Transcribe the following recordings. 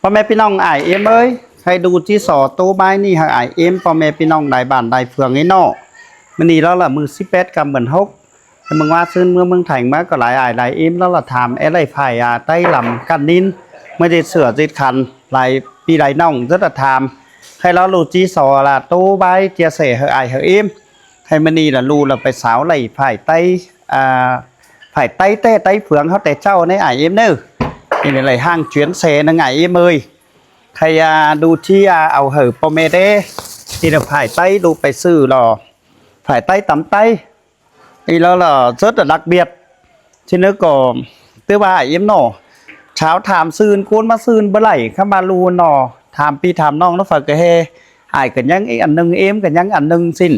ພໍ່ແມ່ພີ່ນ້ອງອ້າຍເອັມເອີຍ, ໃຫ້ດູຈີ່ສໍໂຕບາຍນີ້ໃຫ້ອ້າຍເອັມ ພໍ່ແມ່ພີ່ນ້ອງຫຼາຍບ້ານຫຼາຍເມືອງເອີຍເນາະ. ມື້ນີ້ລາວລະມື້ສິບແປດ ກຳເດືອນຫົກ ໃນເມືອງວ່າຊືນ ເມືອງ ເມືອງໄທມາກໍຫຼາຍອ້າຍຫຼາຍເອັມ ລາວລະຖາມແອໄລໄຟອາໄຕລຳກັນນິນ ເມື່ອເຈັດເສືອເຈັດຂັນ ຫຼາຍພີ່ຫຼາຍນ້ອງເດີລະຖາມ ໃຫ້ລາວດູຈີ່ສໍລະໂຕບາຍເຈຍແສໃຫ້ອ້າຍໃຫ້ເອັມ. ໃຫ້ມື້ນີ້ລະລູລະໄປສາວໄລ່ໄຟໄຕ ອາ ໄຟໄຕແຕ້ໄຕເຟືອງເຮົາແຕ່ເຊົ້າໃນອ້າຍເອັມເດີ. ນີ້ລະໄລ່ຫ້າງຈວນແສໜຶ່ງອ້າຍເອັມເອີຍ. ໃຫ້ອາດູທີ່ອາເອົາໃຫ້ພໍ່ແມ່ເດ້. ນີ້ລະໄຟໄຕລູໄປຊື້ລະໄຟໄຕຕຳໄຕ ອີ່ລະລະເສີດລະລັກບຽດ. ຊິເນີກໍ ຖືວ່າອ້າຍເອັມເນາະ ຊາວຖາມຊື່ນ ໂກນມາຊື່ນບໍ່ໄຫຼ ຄຳວ່າລູເນາະ ຖາມພີ່ຖາມນ້ອງເນາະ ຝາກກະແຮ ອ້າຍກໍຍັງອີກອັນໜຶ່ງ ເອັມກໍຍັງອັນໜຶ່ງ ຊິນ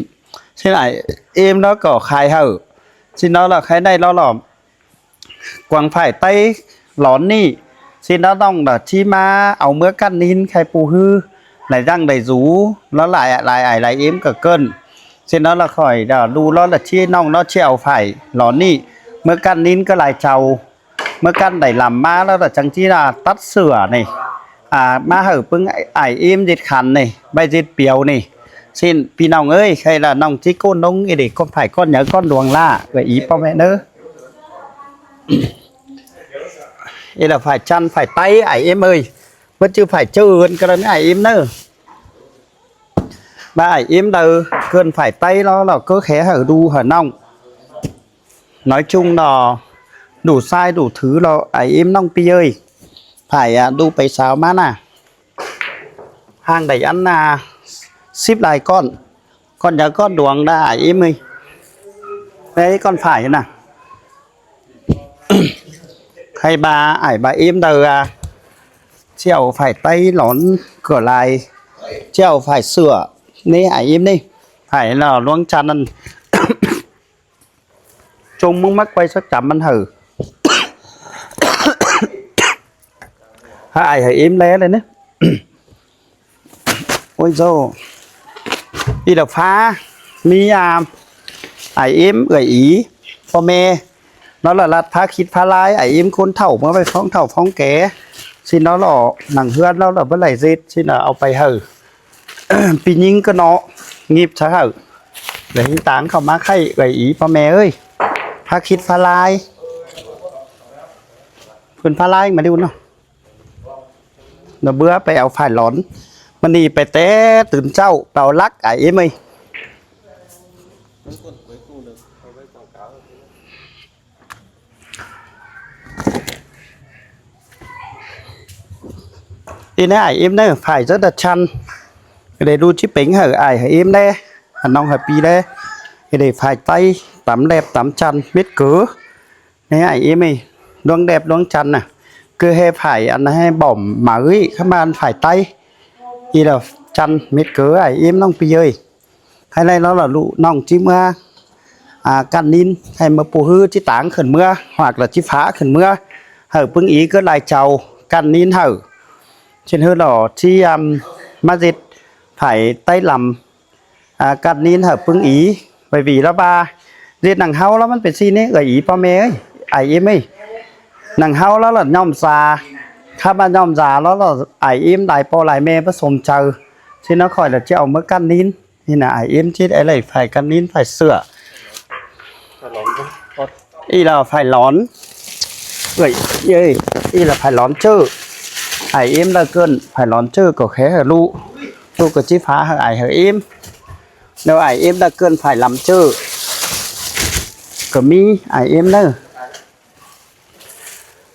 ຊິນອ້າຍເອັມລາວກໍຂາຍໃຫ້ ຊິນລາວລະຂາຍໄດ້ລາວລະ ກວາງໄຟໄຕຫຼອນນີ້ ຊິນລາວນ້ອງລະທີ່ມາເອົາເມືອກັ້ນນິນໃຫ້ປູຮື ຫຼາຍດັ່ງຫຼາຍສູ ລາວຫຼາຍຫຼາຍອ້າຍຫຼາຍເອັມກໍເກີນ ຊິນລາວລະຂ້ອຍລະດູລາວລະທີ່ນ້ອງລາວຊິເອົາໄຟຫຼອນນີ້ເມືອກັ້ນນິນກໍຫຼາຍເຈົ້າ ເມື່ອກັນໄດ້ລຳມາແລ້ວລະຈັ່ງຊິລະຕັດເສື້ອນີ້ ອາ ມາໃຫ້ເບິ່ງອ້າຍເອັມເຈັດຂັນນີ້ ໃບເຈັດປຽວນີ້ ຊິນພີ່ນ້ອງເອີຍ. ໃຫ້ລະນ້ອງຈິໂກ້ນລົງອີເດກກ້ອນໄຟກ້ອນຫຍັງກ້ອນດວງລາເອີຍ ອີ່ພໍ່ແມ່ເດີ. ອີລະໄຟຈັນໄຟໄຕອ້າຍເອັມເອີຍ ບໍ່ຈື່ໄຟເຈີນກໍໄດ້ອ້າຍເອັມເດີ. ບາອ້າຍເອັມເດີ ເກີນໄຟໄຕລາວລະກໍແຄ່ໃຫ້ດູໃຫ້ນ້ອງ ນ້ອຍຈຸງເນາະ ດູຊາຍດູຖືເນາະ ອ້າຍເອັມນ້ອງປີເອີຍ. ໄຟອະ ດູໄປສາວມານະ ຫ້າງໃດອັນນາ ສິບຫຼາຍກ້ອນ ກ້ອນໃຫຍ່ກ້ອນດວງດາ ອ້າຍເອັມເອີຍ. ໄດ້ກ້ອນໄຟນະ ໃຫ້ບາອ້າຍບາເອັມເດີ ອາ ຊິເອົາໄຟໄຕຫຼອນກໍຫຼາຍ ຊິເອົາໄຟເສື້ອນີ້ ອ້າຍເອັມນີ້ ໄຟລາວລວງຈັນນັ້ນ ຈົ່ງມຶງມັກໄວ້ສັກຈຳມັນເຫີ ໃຫ້ອ້າຍໃຫ້ເອັມແລເລີຍນະ. ໂອ້ຍໂຊ ອີດອກຟ້າ ມີອາ ອ້າຍເອັມ ເອື້ອຍອີ ພໍ່ແມ່ ເນາະ ລະລັດພາຄິດພາລາຍ ອ້າຍເອັມຄົນເຖົ້າ ເມື່ອໄປຟ້ອງເຖົ້າຟ້ອງແກ່ ຊິເນາະ ເລາະໜັງເຮືອນເນາະ ລະບໍ່ໄດ້ເສັດ ຊິເນາະ ເອົາໄປໃຫ້ ປີຍິງກໍເນາະ ງີບຊະເຫີ ແລະ ຮີຕາງເຂົ້າມາໄຂ່ເອື້ອຍອີ ພໍ່ແມ່ເອີຍ ພາຄິດພາລາຍ ເພິ່ນພາລາຍມາດູເນາະ. ລະເບືອໄປເອົາໄຟຫຼອນ ມື້ນີ້ໄປແຕ່ຕື່ນເຊົ້າ ໄປເອົາລັກ ອ້າຍເອັມເອີຍ. ອີນະ ອ້າຍເອັມເດີ ໄຟເຈີດະຊັນ ໄດ້ດູຈິເປັງໃຫ້ອ້າຍໃຫ້ເອັມແດ່ ອັນນ້ອງໃຫ້ປີແດ່ ໄດ້ໄຟໄຕ ຕຳແລບຕຳຈັນ ເມັດເກີ. ໃນອ້າຍເອັມເອີຍ ດວງແດບດວງຈັນນະ ຄືແຮ່ຜາຍອັນໃຫ້ບ່ອມໝາເອີຍ ຄຳວ່າອັນຜາຍໄຕ ອີລະຈັນເມັດເກີ ອ້າຍເອັມນ້ອງປີເອີຍ. ໃຫ້ໄລ່ລາວລະລູກນ້ອງຈິເມືອ ອາ ກັນນິນ ໃຫ້ມາປູຮືຈິຕາງຂຶ້ນເມືອ ຫວາກລະຈິຟ້າຂຶ້ນເມືອ ໃຫ້ປຶງອີເກີດຫຼາຍເຈົ້າ ກັນນິນໃຫ້ ເຊັ່ນເຮີຫຼໍທີ່ ອາ ມາເຮັດຜາຍໄຕລຳ ອາ ກັດນິນເຫີປຶງອີ ໄປຫວີລະບາ ເຮັດໜັງເຫົາລະມັນເປັນຊີ້ນີ້ ເອື້ອຍອີ ພໍ່ແມ່ເອີຍ ອ້າຍເອັມເອີຍ ໜັງເຫົາລະລະຍ່ອມຊາ ຄຳວ່າຍ່ອມຊາລະລະ ອ້າຍເອັມຫຼາຍພໍ່ຫຼາຍແມ່ບໍ່ສົມໃຈ ຊິນະ ຂ້ອຍລະຈະເອົາມາກັດນິນ ນີ້ນະ ອ້າຍເອັມ ຈິດໄອ້ໄລ່ ຝາຍກັດນິນ ຝາຍເສື້ອ ອີລະຝາຍຫຼອນ ເອີຍ ເອີຍ ອີລະຝາຍຫຼອນເຈີ ອ້າຍເອັມລະເກີນ ຝາຍຫຼອນເຈີກໍແຄ່ໃຫ້ລູກ ລູກກໍຈິຝາໃຫ້ອ້າຍໃຫ້ເອັມ ແລ້ວອ້າຍເອັມລະເກີນຝາຍລຳເຈີ ກໍມີອ້າຍເອັມເດີ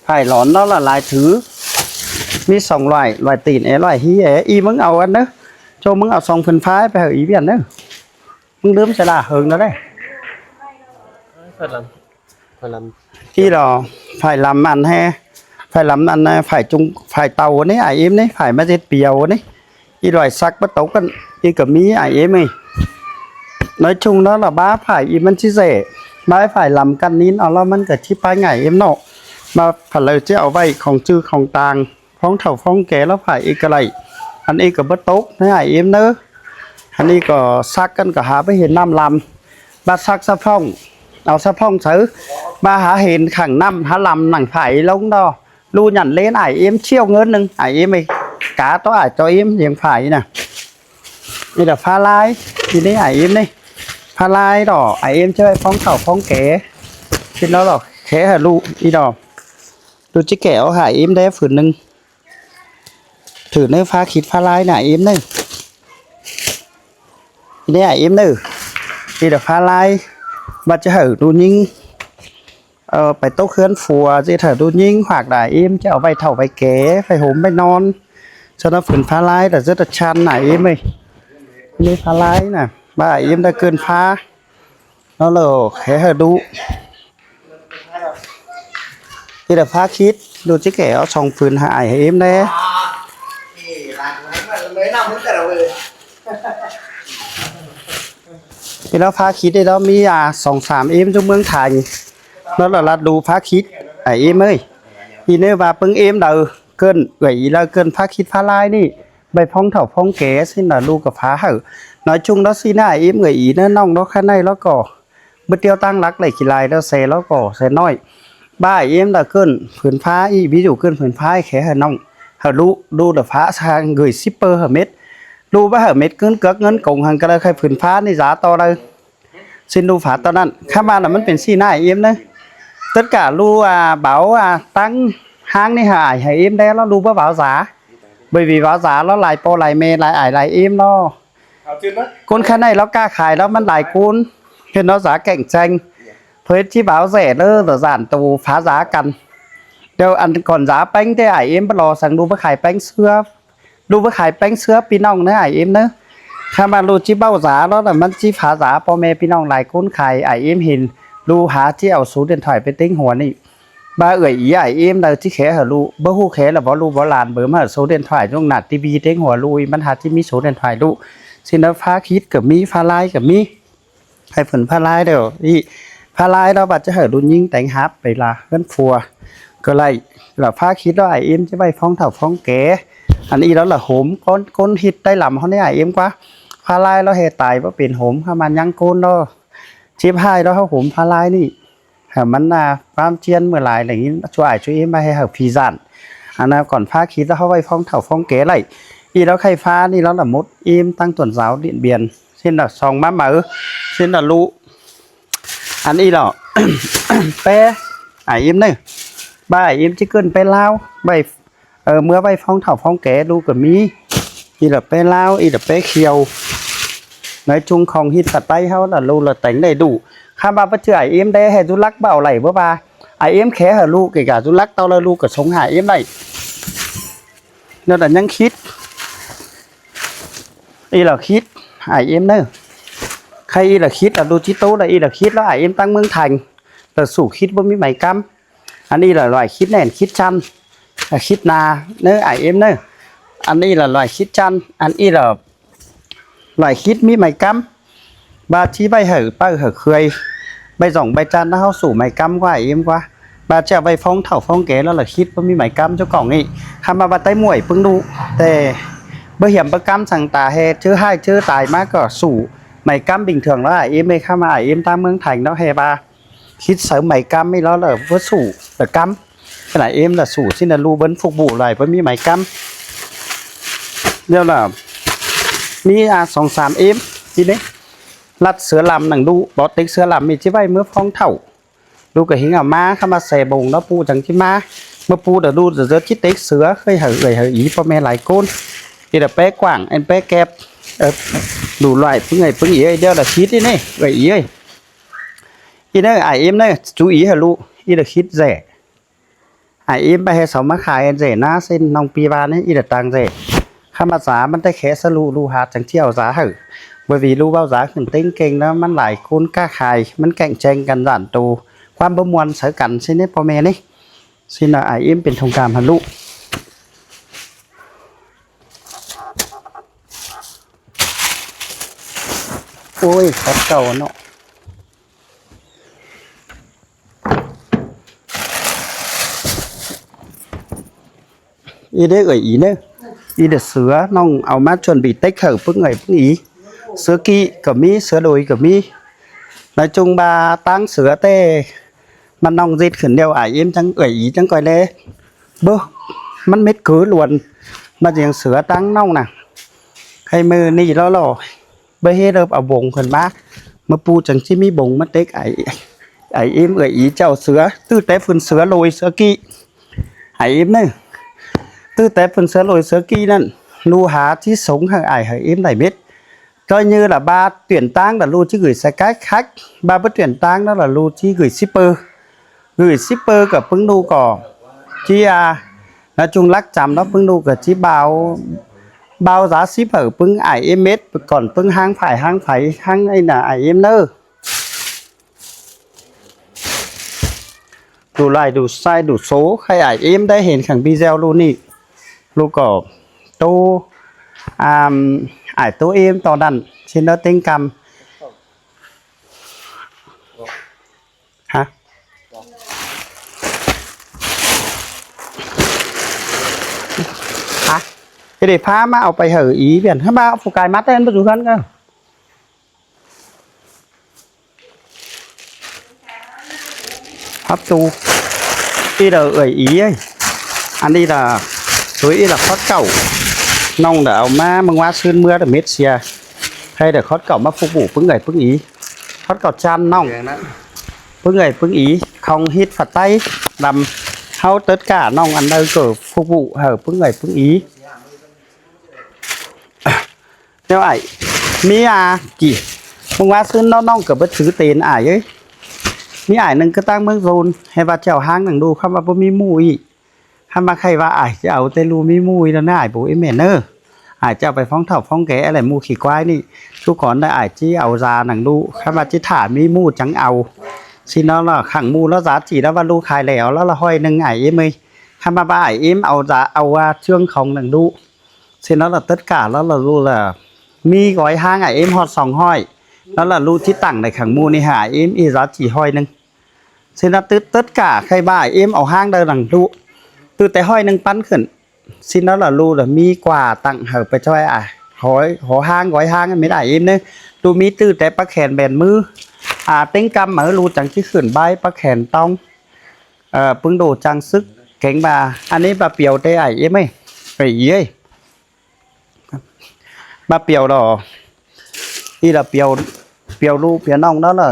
ຝາຍຫຼອນເນາະລະຫຼາຍຖື ມີສອງລາຍ ລາຍຕີນແອ ລາຍຮີແອ ອີມຶງເອົາອັນເດີ ໂຈ ມຶງເອົາສອງເພິ່ນຝາຍໄປໃຫ້ອີວຽນເດີ ມຶງລືມໃສ່ລະເຫິງແລ້ວເດ້ ພາລຳ ພາລຳ ອີຫຼໍ ພາລຳອັນແຮ ພາລຳອັນນະ ພາຍຈຸງ ພາຍເຕົານີ້ ອ້າຍເອັມນີ້ ພາຍມາເຈັດປຽວນີ້ ອີຫຼອຍສັກບໍ່ຕົກກັນ ອີກະມີ ອ້າຍເອັມນີ້ ນ້ອຍຊຸງເນາະລະ ບ້າພາຍອີມັນຊິແສ ບ້າພາຍລຳກັນນິນ ເອົາລະມັນກະຊິໄປງ່າຍເອັມເນາະ ມາພາເລີຈະເອົາໄວ້ຂອງຈື່ຂອງຕ່າງ ຟ້ອງເຖົ້າຟ້ອງແກ່ລະພາຍອີກະໄລ ອັນອີກະບໍ່ຕົກນະ ອ້າຍເອັມເດີ ອັນນີ້ກໍສັກກັນກໍຫາໄປເຫັນນ້ຳລຳ ບາດສັກສະພອງ ເອົາສະພອງໃສ່ ບາຫາເຫັນຂັງນ້ຳຫາລຳໜັງໄຜລົງດອ ລູຫຍັນເລນອ້າຍເອັມ ສ່ຽວເງິນໜຶ່ງ ອ້າຍເອັມເອີຍ ກາຕໍ່ອ້າຍຕໍ່ເອັມ ລຽງຝາອີນະ. ນີ້ລະຜ້າລາຍ ທີ່ນີ້ອ້າຍເອັມນີ້ ຜ້າລາຍດອກ ອ້າຍເອັມຈະໄວ້ຟ້ອງເຖົ້າຟ້ອງແກ່. ເປັນແລ້ວດອກ ແຂໃຫ້ລູກອີດອກ. ລູກຈະແກະເອົາໃຫ້ອ້າຍເອັມແດ່ຝືນໜຶ່ງ. ຖືເນີ ຜ້າຂິດຜ້າລາຍນະອ້າຍເອັມເນີ. ນີ້ອ້າຍເອັມເນີ ນີ້ລະຜ້າລາຍ ວ່າຈະໃຫ້ລູກຍິງ ເອີ ໄປຕົກເຮືອນຜົວ ຊິໃຫ້ລູກຍິງ ຝາກອ້າຍເອັມ ຈະເອົາໄວ້ເຖົ້າໄວ້ແກ່ ໄວ້ຫົ່ມໄວ້ນອນ. ສຳລັບຜືນຜ້າລາຍ ແຕ່ຈະຕັດຊັນນະອ້າຍເອັມເອີຍ. ນີ້ຜ້າລາຍນະ ວ່າອ້າຍເອັມໄດ້ເກີນຜ້າ ແລ້ວແລ້ວແຂໃຫ້ລູກ. ນີ້ລະຜ້າຂິດ ລູກຈະແກະເອົາສອງຜືນໃຫ້ອ້າຍໃຫ້ເອັມແດ່. ນີ້ລະຜ້າຂິດນີ້ລະມີ ອ່າ ສອງສາມເອັມຢູ່ເມືອງໄທ ແລ້ວລະລັດດູຜ້າຂິດ ອ້າຍເອັມເອີຍ. ອີເນີວ່າເບິ່ງເອັມເດີ ເກີ້ນເອື້ອຍອີລະເກີ້ນຜ້າຂິດຜ້າລາຍນີ້ ໄວ້ຟ້ອງເຖົ້າຟ້ອງແກ່ ຊິນະລູກກໍພາໃຫ້ ນ້ອຍຈຸງເນາະ ຊິນະອ້າຍເອັມເອື້ອຍອີເນີ ນ້ອງເນາະ ຂ້າງໃນລະກໍ ບໍ່ຕຽວຕັ້ງຫຼັກໄດ້ຂີ້ລາຍແລ້ວແຊລະກໍແຊນ້ອຍ. ບ້າເອັມລະເກີ້ນຜືນຜ້າອີ ວິດີໂອເກີ້ນຜືນຜ້າແຂໃຫ້ນ້ອງ ໃຫ້ລູກ ລູກລະພາຊ່າງເກີຍຊິບເປີເຫືອເມັດ ລູກບໍ່ໃຫ້ເມັດເງິນເກືອກເງິນກົງຫັ້ນ ກໍເລີຍໃຫ້ຜືນຜ້ານີ້ຢາຕໍ່ເລີຍ ຊິນລູກພາຕອນນັ້ນ. ຄຳວ່າລະມັນເປັນຊີ້ນະອ້າຍເອັມເນີ ເຕີດກະລູກ ອ່າ ເບົາ ອ່າ ຕັ້ງຫ້າງນີ້ໃຫ້ອ້າຍໃຫ້ເອັມແດ່ ລະລູກບໍ່ເບົາຢາ ບໍ່ມີເບົາຢາ ລະຫຼາຍພໍ່ຫຼາຍແມ່ ຫຼາຍອ້າຍຫຼາຍເອັມເນາະ. ຄົນຂ້າງໃນລາວຄ້າຂາຍລາວມັນຫຼາຍຄົນ ເຫັນເນາະ ສາແກ່ງແຈ້ງ ເພິ່ນຊິເວົ້າແຊເດີ ສານໂຕພາສາກັນ. ດຽວອັນກ່ອນສາແປ້ງແຕ່ອ້າຍເອັມບໍ່ລໍສັງ ລູກບໍ່ຂາຍແປ້ງເສື້ອ ລູກບໍ່ຂາຍແປ້ງເສື້ອພີ່ນ້ອງເນີ ອ້າຍເອັມເນີ. ຄຳວ່າລູກຊິເວົ້າສາລາວນະ ມັນຊິພາສາພໍ່ແມ່ພີ່ນ້ອງຫຼາຍຄົນຂາຍ ອ້າຍເອັມເຫັນ ລູກຫາຊິເອົາໂຊເດັ່ນຖອຍໄປເຕັງຫົວນີ້. ວ່າເອື້ອຍອີອ້າຍເອັມລະຊິແຂໃຫ້ລູກ ບໍ່ຮູ້ແຂລະບໍ່ລູກບໍ່ຫຼານ ເບີມາໂຊເດັ່ນຖ່າຍລົງໜ້າທີວີເຕັງຫົວລູກ ມັນຫາຊິມີໂຊເດັ່ນຖ່າຍລູກ. ຊິນະຜ້າຂິດກໍມີ ຜ້າລາຍກໍມີ ໃຫ້ເພິ່ນຜ້າລາຍແລ້ວ ອີ ຜ້າລາຍລະວ່າຈະໃຫ້ລູກຍິງແຕ່ງຮັບໄປລະເຮືອນຜົວກໍໄດ້. ລະຜ້າຂິດລະອ້າຍເອັມຈະໄວ້ຟ້ອງເຖົ້າຟ້ອງແກ່. ອັນນີ້ລະລະຫົມ ຄົນ ຄົນເຮັດໄດ້ລຳເຮົານີ້ອ້າຍເອັມກວ່າ. ຜ້າລາຍລະແຫ່ຕາຍບໍ່ເປັນຫົມ ຖ້າມັນຍັງໂກນລະເຈັບຮ້າຍລະເຮົາຫົມຜ້າລາຍນີ້ ໃຫ້ມັນນາຄວາມຈຽນເມື່ອຫຼາຍແລ້ວນີ້ ຊ່ວຍອ້າຍຊ່ວຍເອັມມາໃຫ້ເຮົາຜີສານ. ອັນນະ ກ່ອນຜ້າຂິດລະເຮົາໄວ້ຟ້ອງເຖົ້າຟ້ອງແກ່ໄດ້. ອີລະໄຂ່ຟ້ານີ້ລະລະໝົດເອັມຕັ້ງຕົນສາວລຽນບຽນ ເຊັ່ນລະສອງມາເໝີ ເຊັ່ນລະລຸ ອັນອີລະ ແປອ້າຍເອັມເນີ ບາຍເອັມຈະເກີນແປລາວ ໄວ້ ເອີ ເມື່ອໄວ້ຟ້ອງເຖົ້າຟ້ອງແກ່ລູກກໍມີ. ອີລະແປລາວ ອີລະແປຂຽວ ໃນຈຸງຂອງຮີດສະໄຕເຮົາລະ ລູກລະແຕ່ງໄດ້ດຸ. ຄຳວ່າປະເທດອ້າຍເອັມແດ່ ໃຫ້ສຸລັກເວົ້າໄຫຼບໍ່ວ່າ ອ້າຍເອັມແຂໃຫ້ລູກ ກະສຸລັກເຕົ້າລະລູກກະສົ່ງຫາອ້າຍເອັມໄດ້. ແລ້ວລະຍັງຂິດ ອີລະຂິດ ອ້າຍເອັມເນີ ໃຄອີລະຂິດລະດູຈິໂຕລະ ອີລະຂິດລະອ້າຍເອັມຕັ້ງເມືອງໄທ ລະສູຂິດບໍ່ມີໄໝກຳ. ອັນນີ້ລະລອຍຂິດແໜ້ນຂິດຊັນ ຂິດໜາເນີ ອ້າຍເອັມເນີ. ອັນນີ້ລະລອຍຂິດຊັນ ອັນນີ້ລະລອຍຂິດມີໄໝກຳ. ບາດທີ່ໄວ້ໃຫ້ເປີ້ນໃຫ້ເຄື່ອຍ ໃບສອງໃບຈັນນະ ເຮົາສູໄໝກຳກວ່າ ອ້າຍເອັມກວ່າ. ບາດຈະໄວ້ຟ້ອງເຖົ້າຟ້ອງແກ່ລະລະຂິດບໍ່ມີໄໝກຳ ເຈົ້າຂອງນີ້. ຄຳວ່າ ວ່າໄຕ້ມວຍປຶງດຸ ແຕ່ບໍ່ຫຽມປະກຳສັງຕາແຮ ເຈີຮ້າຍເຈີຕາຍມາກໍສູໄໝກຳບິງເຖືອງລະ ອ້າຍເອັມເອີຍ. ຄຳວ່າ ອ້າຍເອັມຕາມເມືອງໄທເນາະ ແຮວ່າ ຄິດເສີມໄໝກຳນີ້ແລ້ວລະບໍ່ສູ້ລະກຳ ຂະໜາດເອັມລະສູ້ຊິນນະລູເບິ່ນຟຸກບູຫຼາຍ ບໍ່ມີໄໝກຳ. ແລ້ວລະມີ ອາ ສອງສາມເອັມ ທີ່ນີ້ ລັດເສືອລຳໜັງດຸ ບໍ່ຕິກເສືອລຳມີຊິໄວ້ເມືອຟອງເຖົ້າ ລູກກະຫິງເອົາມາ ຄຳວ່າແສບົງເນາະ ປູຈັ່ງຊິມາ ເມື່ອປູລະດູຈະເຈີຈິເຕັກເສືອ ເຄີຍໃຫ້ເອື້ອຍໃຫ້ອີພໍ່ແມ່ຫຼາຍຄົນ ອີລະແປກວ້າງ ອັນແປແກັບ ເອີ ດູຫຼາຍປຶງເອີຍປຶງອີເອີຍ ດຽວລະຄິດອີນີ້ ເອື້ອຍອີເອີຍ. ອີເນີ ອາເອັມເນີ ຈູອີຮະລຸ ອີລະຄິດແຈ ອາເອັມໄປໃຫ້ເຂົາມາຂາຍແຈນາ ເຊັ່ນນ້ອງປີວານີ້ ອີລະຕັງແຈ ຄຳວ່າສາມັນແຕ່ແຄສະລຸ ລູຫາຈັ່ງທ່ຽວສາເຮີ ບໍ່ວີລູເວົ້າສາຂຶ້ນເຕັງເກັ່ງນະ ມັນຫຼາຍຄົນຄ້າຂາຍ ມັນແກ່ງແຈງກັນດ້ານໂຕ ຄວາມບໍ່ມ່ວນໃສ່ກັນ ຊິເນ ພໍ່ແມ່ນີ້ ຊິນະ ອາເອັມເປັນສົງຄາມຮະລຸ. ໂອ້ຍ ຄັດເກົ່າເນາະ ອີເດີເອື້ອຍອີເດີ ອີເດີເສືອ ນ້ອງເອົາມາຈວນບີເຕັກເຮີປຶ້ງເອື້ອຍປຶ້ງອີ ເສືອກີ້ກໍມີ ເສືອໂດຍກໍມີ ນາຍຈຸງບາຕັ້ງເສືອແຕ່ ມັນນ້ອງເຈັດຂຶ້ນແລ້ວ ອາເອັມຈັ່ງເອື້ອຍອີຈັ່ງກ່ອຍແລ ເບິ່ງ ມັນເມັດຄືລວນ ມາຈຽງເສືອຕັ້ງນ້ອງນະ ໃຫ້ມື້ນີ້ລໍໆ ບໍ່ເຮັດເອົາບົງຂຶ້ນມາ ມາປູຈັ່ງຊິມີບົງມາເຕັກ ອ້າຍ ອ້າຍເອັມ ເອື້ອຍອີ ເຈົ້າເສືອ ຕື້ແຕ່ຝືນເສືອໂລຍເສືອກີ້ ອ້າຍເອັມເນີ ຕື້ແຕ່ຝືນເສືອໂລຍເສືອກີ້ນັ້ນ ລູຫາຊິສົ່ງໃຫ້ອ້າຍໃຫ້ເອັມໄດ້ເມັດ ກໍຍືລະບາຕຽນຕາງລະລູຊິກຶຍໃສ່ກາຍຄັກ ບາບໍ່ຕຽນຕາງລະລູຊິກຶຍຊິເປີ ກຶຍຊິເປີກັບປຶ້ງລູກກໍ ທີ່ອາ ນະຈຸງລັກຈຳເນາະ ປຶ້ງລູກກໍຊິບ່າວ ບ່າວສາຊິບເປີ ປຶ້ງອ້າຍເອັມເມັດ ກ່ອນປຶ້ງຫ້າງຜາຍຫ້າງໄຜ ຫ້າງໄອ້ນະອ້າຍເອັມເນີ ດູໄລ່ດູໄຊດູໂຊ ໃຫ້ອ້າຍເອັມໄດ້ເຫັນຂັງບີແຊວລູນີ້ ລູກກໍໂຕ ອາ ອ້າຍໂຕເອັມຕອນນັ້ນ ຊິນເດີເຕັງກຳ ຮະ ຮະ ເດ ພາມາເອົາໄປໃຫ້ອີບຽນ ມາເອົາຜູ້ກາຍມາແຕ່ນບໍ່ຢູ່ເຮືອນກໍ ພັບຕູ ອີດາເອື້ອຍອີເອີຍ ອັນນີ້ລະ ໂດຍອີດາຄອດເກົ່າ ນ້ອງດາເອົາມາເມືອງວາຊືນເມືອດາເມັດເສຍ ໃຫ້ດາຄອດເກົ່າມາຟຸກບູປຶ້ງເອື້ອຍປຶ້ງອີ ຄອດເກົ່າຈານນ້ອງ ປຶ້ງເອື້ອຍປຶ້ງອີ ຂອງຮິດຝາໃຕ້ດຳ ເຮົາເຕີດການ້ອງອັນໃດກໍຟຸກບູໃຫ້ປຶ້ງເອື້ອຍປຶ້ງອີ ແນວອ້າຍ ມີອາກີ ເມືອງວາຊືນນ້ອງກໍເບິດຊື່ເຕັນອ້າຍເອີຍ ມີອ້າຍໜຶ່ງກໍຕັ້ງເມືອງໂຊນ ໃຫ້ວ່າເຈົ້າຫ້າງໜັງດູ ຄຳວ່າບໍ່ມີໝູ່ອີກ ຄຳວ່າໃຄວ່າອ້າຍຈະເອົາແຕ່ລູມີໝູ່ອີກແລ້ວນະ ອ້າຍບໍ່ເອແມ່ນເນີ ອ້າຍຈະເອົາໄປຟ້ອງເຖົ້າຟ້ອງແກ່ແຫຼະ ໝູ່ຂີ້ຄວາຍນີ້ ທຸກຄົນໄດ້ ອ້າຍຈິເອົາສາໜັງດູ ຄຳວ່າຈິຖ້າມີໝູ່ຈັ່ງເອົາ ຊິເນາະລະ ຂັງໝູ່ລະສາຈີລະວ່າລູຂາຍແລ້ວລະຮ້ອຍໜຶ່ງ ອ້າຍເອັມເອີຍ ຄຳວ່າອ້າຍເອັມເອົາສາ ເອົາວ່າເຊື່ອງຂອງໜັງດູ ເຊັ່ນນັ້ນລະ ເຕີດກາແລ້ວລະ ລູລະມີຮ້ອຍຫ້າງ ອ້າຍເອັມຮອດສອງຮ້ອຍ ແລ້ວລະລູທີ່ຕັ້ງໃນຂັງໝູ່ນີ້ ຫາອ້າຍເອັມອີກລະສີ່ຮ້ອຍໜຶ່ງ ເຊັ່ນນັ້ນ ເຕີດ ເຕີດກາໃຄວ່າອ້າຍເອັມເອົາຫ້າງໃດຫຼັງລູ ຕື້ແຕ່ຮ້ອຍໜຶ່ງປັນຂຶ້ນ ເຊັ່ນນັ້ນລະ ລູລະມີກວ່າຕັ້ງໃຫ້ໄປຊ່ອຍ ອາ ຮ້ອຍ ຫໍຫ້າງ ຮ້ອຍຫ້າງ ແມ່ນອ້າຍເອັມເດີ ລູມີຕື້ແຕ່ປາແຂນແບນມື ອາ ເຕັງກຳເອົາ ລູຈັ່ງຊິຂຶ້ນບາຍປາແຂນຕ້ອງ ເອີ ປຶ້ງໂດຈັ່ງຊຶກ ແກງບາ ອັນນີ້ບາປຽວແຕ່ອ້າຍເອັມເອີຍ ເອີຍ ເອີຍ ມາປຽວດອກ ອີ່ລະປຽວ ປຽວລູກປຽວນ້ອງນັ້ນລະ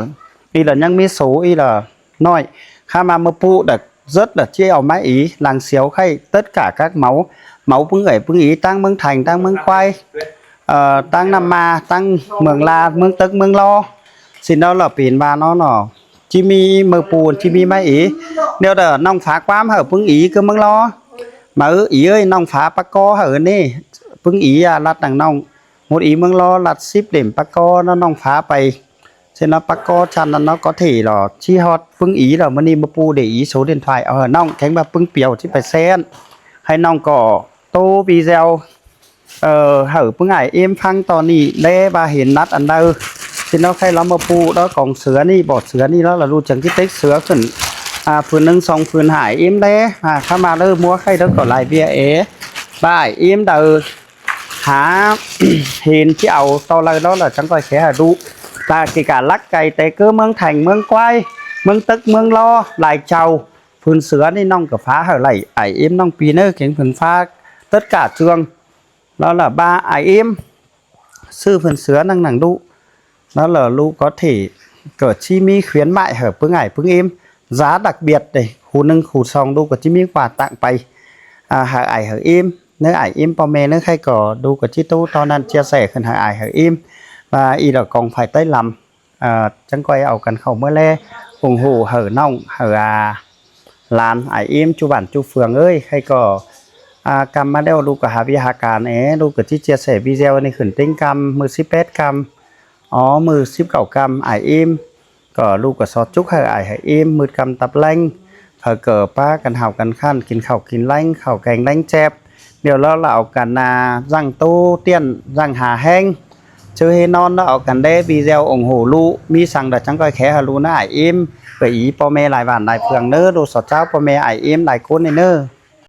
ອີ່ລະຍັງມີໂສ ອີ່ລະນ້ອຍ ຂ້າມາເມື່ອປູດະ ເສິດລະ ເຈ້ເອົາມາອີ ຫຼັງສຽວໄຂ້ ເຕີດກາກັກເໝົາ ເໝົາປຶ້ງເອີຍປຶ້ງອີ ຕັ້ງເມືອງໄທ ຕັ້ງເມືອງຄວາຍ ເອີ ຕັ້ງນ້ຳມາ ຕັ້ງເມືອງລາ ເມືອງຕຶກ ເມືອງລໍ ຊິນອລະ ເປັນວ່ານອນອ ຈິມີເມືອງປູນ ຈິມີມາອີ ແນວເດີ ນ້ອງຝາກຄວາມໃຫ້ປຶ້ງອີ ຄືເມືອງລໍ ມາເອີ ອີເອີຍ ນ້ອງຝາປາກໍໃຫ້ເອີນີ້ ປຶ້ງອີ ອາ ລັດນາງນ້ອງ ໝົດອີເມືອງລໍ ລັດສິບເຫຼັ້ມປາກໍເນາະ ນ້ອງຝາໄປ ເຊັ່ນວ່າປາກໍຊັ້ນນັ້ນເນາະ ກໍເທລະ ຊິຮອດປຶ້ງອີລະ ມື້ນີ້ມາປູເດອີໂສເດັ່ນຖ່າຍ ເອີ ນ້ອງແຂງວ່າປຶ້ງປຽວ ຊິໄປແຊນ ໃຫ້ນ້ອງກໍໂຕບີແຊວ ເອີ ໃຫ້ປຶ້ງອ້າຍເອັມຟັງຕອນນີ້ແລວ່າເຫັນນັດອັນໃດ ຊິເນາະ ໃຫ້ລາວມາປູເນາະ ກອງເສືອນີ້ ບອດເສືອນີ້ລະ ລະລູກຈັ່ງຊິເຕັກເສືອຂຶ້ນ ອາ ຜືນໜຶ່ງສອງຜືນ ໃຫ້ອ້າຍເອັມແລ ອາ ເຂົ້າມາເລີ ມົວໃຫ້ເດີ ກໍລາຍເບ້ຍເອ ບາຍເອັມເດີ ຫາເຫັນຊິເອົາຕໍ່ເລີຍເນາະ ລະຈັ່ງຄ່ອຍແຊໃຫ້ດູ ລະກິກາລັກໄກ່ແຕ່ເກີເມືອງແທງ ເມືອງກວາຍ ເມືອງຕຶກ ເມືອງລໍ ຫຼາຍເຈົ້າ ຜືນເສືອນີ້ນ້ອງກໍຝາກໃຫ້ໄລ່ ອ້າຍເອັມ ນ້ອງປີເນີ ເກັ່ງຜືນຝາກ ເຕີດກາເຈື່ອງ ລະລະບາອ້າຍເອັມ ຊື້ຜືນເສືອໜັງໜັງດຸ ລະລະລູກກໍເທ ກໍຊິມີຂວຽນໄມ້ໃຫ້ປຶ້ງອ້າຍປຶ້ງເອັມ ຢາດັກບຽດເດ້ ຄູ່ໜຶ່ງຄູ່ສອງ ລູກກໍຊິມີກວ່າຕາງໄປ ອາ ໃຫ້ອ້າຍໃຫ້ເອັມ ເນີ ອ້າຍເອັມ ພໍ່ແມ່ເນີ ໃຄກໍ ລູກກໍຊິໂຕຕອນນັ້ນ ເຈຍແຊຂຶ້ນໃຫ້ອ້າຍໃຫ້ເອັມ ວ່າອີ່ດອກກອງໄຟໃຕ້ລຳ ເອີ ຈັ່ງຄ່ອຍເອົາກັນເຂົ້າເມືອແລ ອົງໂຫໃຫ້ນ້ອງ ໃຫ້ ອາ ຫຼານອ້າຍເອັມ ຈຸບ້ານຈຸເຟືອງເອີຍ ໃຄກໍ ອາ ກຳມາແລ້ວ ລູກກໍຫາວຽກຫາການແອ ລູກກໍຊິເຈຍແຊວີແຊວນີ້ຂຶ້ນເຕັງກຳ ມື້ສິບແປດກຳ ອໍ ມື້ສິບເກົ້າກຳ ອ້າຍເອັມ ກໍລູກກໍຊອດຈຸກໃຫ້ອ້າຍໃຫ້ເອັມ ມືດກຳຕັບແລງ ເຂົາກໍປາກັນຫາວກັນຄັນ ກິນເຂົ້າກິນແລງ ເຂົ້າແກງແລງແຈບ ດຽວລາວລະເອົາກັນນາ ຍັງໂຕຕຽນ ຍັງຫາແຮງ ເຈີເຮນອນລະເອົາກັນແດ່ ບີແຊວອົງໂຫລູ ມີສັງດາຈັ່ງກ້ອຍແຂໃຫ້ລູນາອ້າຍເອັມ ເອື້ອຍອີ ພໍ່ແມ່ຫຼາຍບ້ານຫຼາຍເຟືອງເນີ ລູກສອດເຈົ້າ ພໍ່ແມ່ອ້າຍເອັມຫຼາຍຄົນເນີ.